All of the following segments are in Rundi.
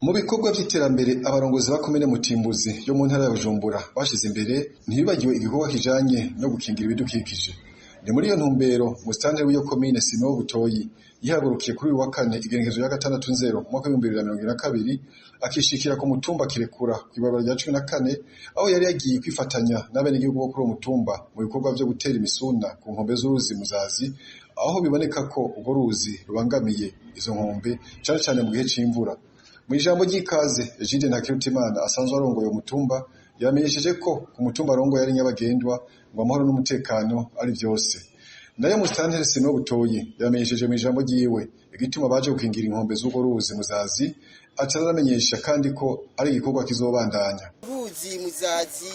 Mu bikorwa vy'iterambere abarongozi ba komine Mutimbuzi yo mu ntara ya Bujumbura bashize imbere, ntibibagiwe igikorwa kijanye no gukingira ibidukikije. Ni muri iyo ntumbero musitanteri w'iyo komine, Simeo Butoyi, yihagurukiye kuri uyu wa kane, igenekerezo rya 6 Nzero umwaka w'2022, akishikira ku mutumba Kirekura, kw'ibarabara rya 14, aho yari yagiye kwifatanya n'abenegihugu bo kuri uwo mutumba mu bikorwa vyo gutera imisuna ku nkombe z'uruzi Muzazi, aho biboneka ko urwo ruzi rubangamiye izo nkombe cane cane mu gihe c'imvura. Mw'ijambo ry'ikaze, Egide Ntakirutimana asanzwe arongoye uwo mutumba yamenyesheje ko ku mutumba arongoye ari nyabagendwa, ngo amahoro n'umutekano ari vyose. Nayo musitanteri Simeo Butoyi yamenyesheje mw'ijambo ryiwe igituma baje gukingira inkombe z'urwo ruzi Muzazi, aca aramenyesha kandi ko ari igikorwa kizobandanya. Uruzi Muzazi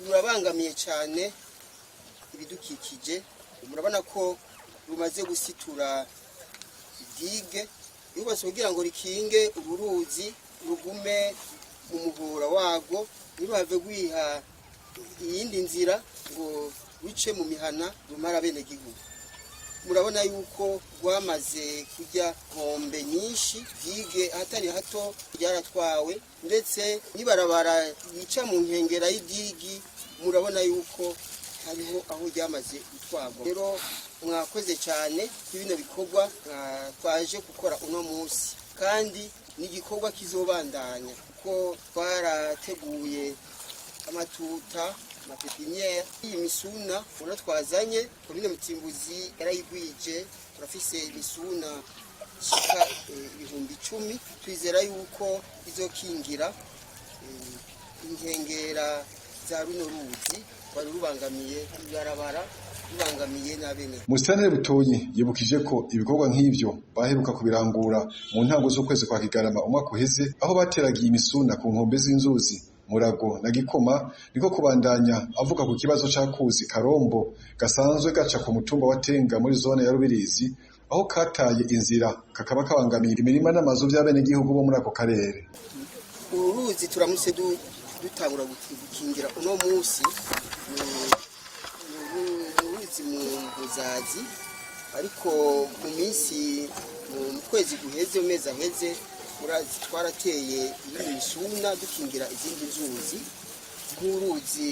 rurabangamiye cyane ibidukikije. Murabona ko rumaze gusitura idigue yubatse kugira ngo rikinge uru ruzi, rugume mu muhora warwo, ntiruhave rwiha iyindi nzira ngo ruce mu mihana rumara abenegihugu. Murabona yuko rwamaze kujya nkombe nyinshi, digue ahatari hato ryaratwawe, ndetse n'ibarabara yica mu nkengera y'idigue murabona yuko hariho aho ryamaze gutwarwa. Rero mwakoze cyane kuri bino bikorwa twaje gukora uno munsi, kandi ni igikorwa kizobandanya kuko twarateguye amatuta, amapépinières, iyi misuna ubona twazanye. Komine Mutimbuzi yarayigwije, turafise imisuna ishika 10.000. Twizera yuko izokingira inkengera za runo ruzi rwari rubangamiye ibarabara, rubangamiye n'abene. Musitanteri Butoyi yibukije ko ibikorwa nk'ivyo baheruka kubirangura mu ntango z'ukwezi kwa Kigarama umwaka uheze, aho bateragiye imisuna ku nkombe z'inzuzi Murago na Gikoma. Niko kubandanya avuga ku kibazo c'akuzi Karombo gasanzwe gaca ku mutumba wa Tenga muri zone ya Rubirizi, aho kataye inzira kakaba kabangamiye imirima n'amazu vy'abenegihugu bo muri ako karere. Uru ruzi turamutse dutangura gukingira uno munsi ni uruzi mu Muzazi, ariko mu minsi, mu kwezi guheze, mu mezi aheze, murazi twarateye iyi misuna dukingira izindi nzuzi nk'uruzi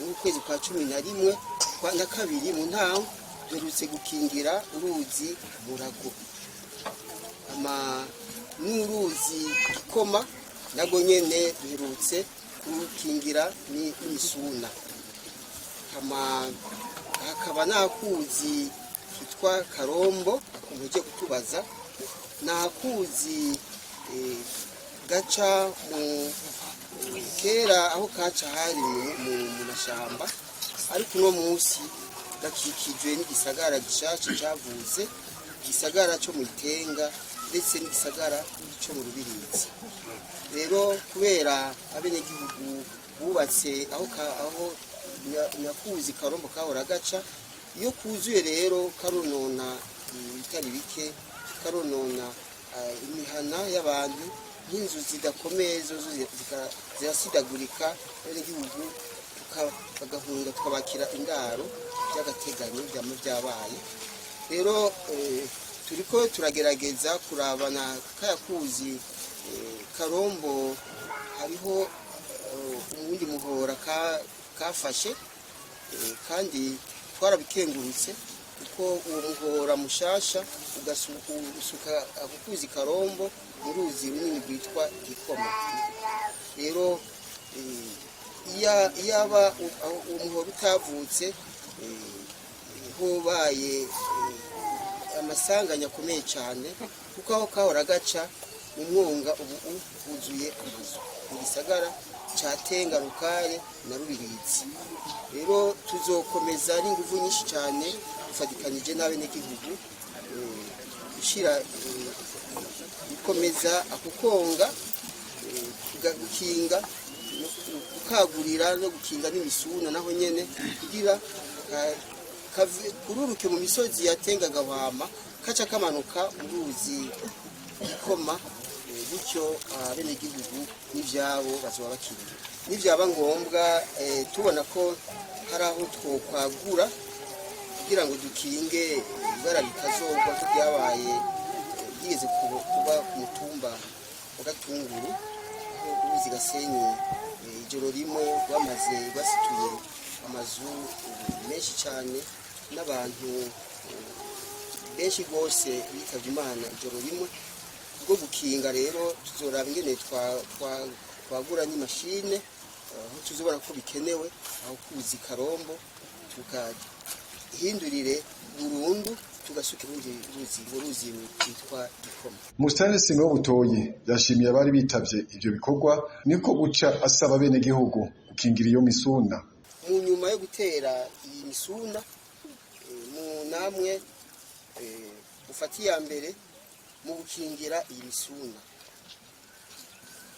mu kwezi kwa 11 kwa na kabiri mu ntango duherutse gukingira uruzi Murago ama n'uruzi Gikoma, nago nyene duherutse kurukingira n'imisuna. Hama hakaba n'akuzi kitwa Karombo akomeje kutubaza, ni akuzi gaca mu kera aho kaca hari mu mashamba, ariko uno munsi gakikijwe n'igisagara gishasha cavutse, igisagara co mu Itenga ndetse n'igisagara co mu Rubirizi. Rero kubera abenegihugu bubatse aho aho nyakuzi Karombo kahora gaca, iyo kuzuye rero karonona ibitari bike, karonona imihana y'abantu, nk'inzu zidakomeye zo zirasidagurika, abenegihugu bagahunga, tukabakira indaro by'agateganyo byama byabaye. Rero turiko turagerageza kurabana kaya kuzi Karombo, hariho uwundi muhora kafashe, kandi twarabikengurutse kuko uwo muhora mushasha usuka ako kuzi Karombo mu ruzi runini rwitwa Gikoma. Rero iyaba uwo muhora utavutse, hobaye amasanganya akomeye cyane, kuko aho kahora gaca mu mwonga ubu huzuye amazu mu gisagara ca Tenga, Rukare na Rubirizi. Rero tuzokomeza n'inguvu nyinshi cyane dufatikanije n'abenegihugu gushira gukomeza ako konga, gukinga, gukagurira no gukinga n'imisuna naho nyene kugira kururuke mu misozi ya Tenga Gahwama, kaca kamanuka mu ruzi Gikoma, gutyo abenegihugu n'ivyabo bazoba bakingiwe. Nivyaba ngombwa, tubona ko hari aho twokwagura kugira ngo dukinge ibara ritazogwa ko byabaye, byigeze kuba ku mutumba. wa Gatunguru, aho uruzi Gasenyi ijoro rimwe rwamaze rwasituye amazu menshi cyane n'abantu benshi rwose bitavye Imana ijoro rimwe. Bwo gukinga rero tuzoraba ingene twagura n'imashine aho tuzobona ko bikenewe, aho kuzi Karombo tukahindurire burundu, tugasuka urundi ruzi, urwo ruzi rwitwa Gikoma. Musitanteri Simeon Butoyi yashimiye abari bitavye ivyo bikorwa, niko guca asaba abenegihugu gukingira iyo misuna. Mu nyuma yo gutera iyi misuna, mu namwe mufate iya mbere mu gukingira iyi misuna,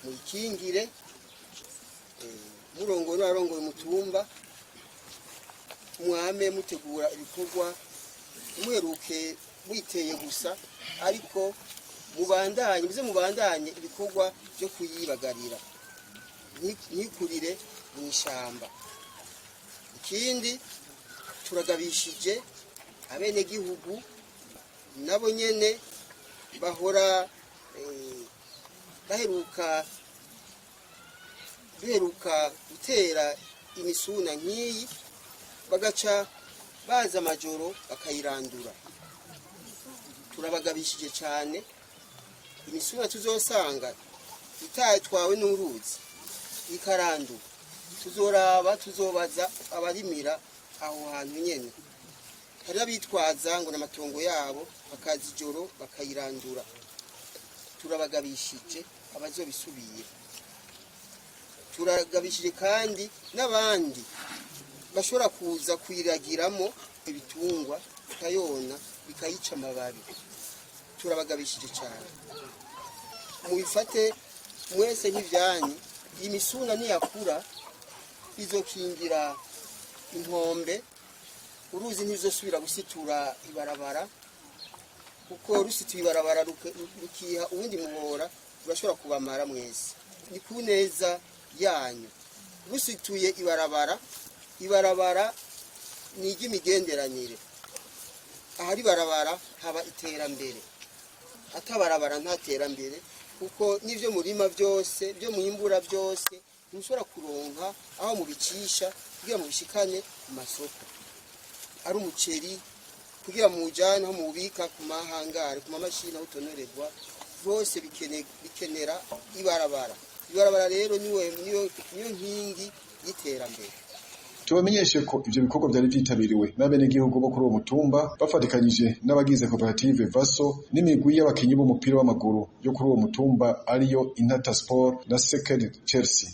muyikingire murongoye n'abarongoye umutumba, mwame mutegura ibikorwa, ntimuheruke muyiteye gusa, ariko mubandanye, muze mubandanye ibikorwa byo kuyibagarira, ntikurire mu ishamba. Ikindi, turagabishije abenegihugu nabo nyene bahora baheruka duheruka gutera imisuna nk'iyi, bagaca baza amajoro bakayirandura. Turabagabishije cyane, imisuna tuzosanga itatwawe n'uruzi ikarandura, tuzoraba, tuzobaza abarimira aho hantu nyene. Hari abitwaza ngo n'amatongo yabo, bakaza ijoro bakayirandura. Turabagabishije abazobisubira. Turagabishije kandi n'abandi bashobora kuza kuyiragiramo ibitungwa, bikayona, bikayica amababi. Turabagabishije cyane, mubifate mwese nk'ivyanyu. Iyi misuna niyakura izokingira inkombe, uruzi ntizosubira gusitura ibarabara, kuko rusituye ibarabara rukiha uwundi muhora, rurashobora kubamara mwese. Ni ku neza yanyu. Rusituye ibarabara, ibarabara ni iry'imigenderanire. Ahari barabara haba iterambere, atabarabara nta terambere, kuko n'ibyo murima byose, byo mwimbura byose, ntimushobora kuronka aho mubicisha kugira mubishikane ku masoko. Ari umuceri, kugira muwujane aho muwubika ku mahangare, ku mamashini aho utonorerwa, byose bikenera ibarabara. Ibarabara rero niyo nkingi y'iterambere. Tubamenyeshe ko ivyo bikorwa vyari vyitabiriwe n'abenegihugu bo kuri uwo mutumba, bafatikanyije n'abagize koperative Vaso n'imigwi y'abakinyi b'umupira w'amaguru yo kuri uwo mutumba, ariyo Intata Sport na Sekeri Chelsea.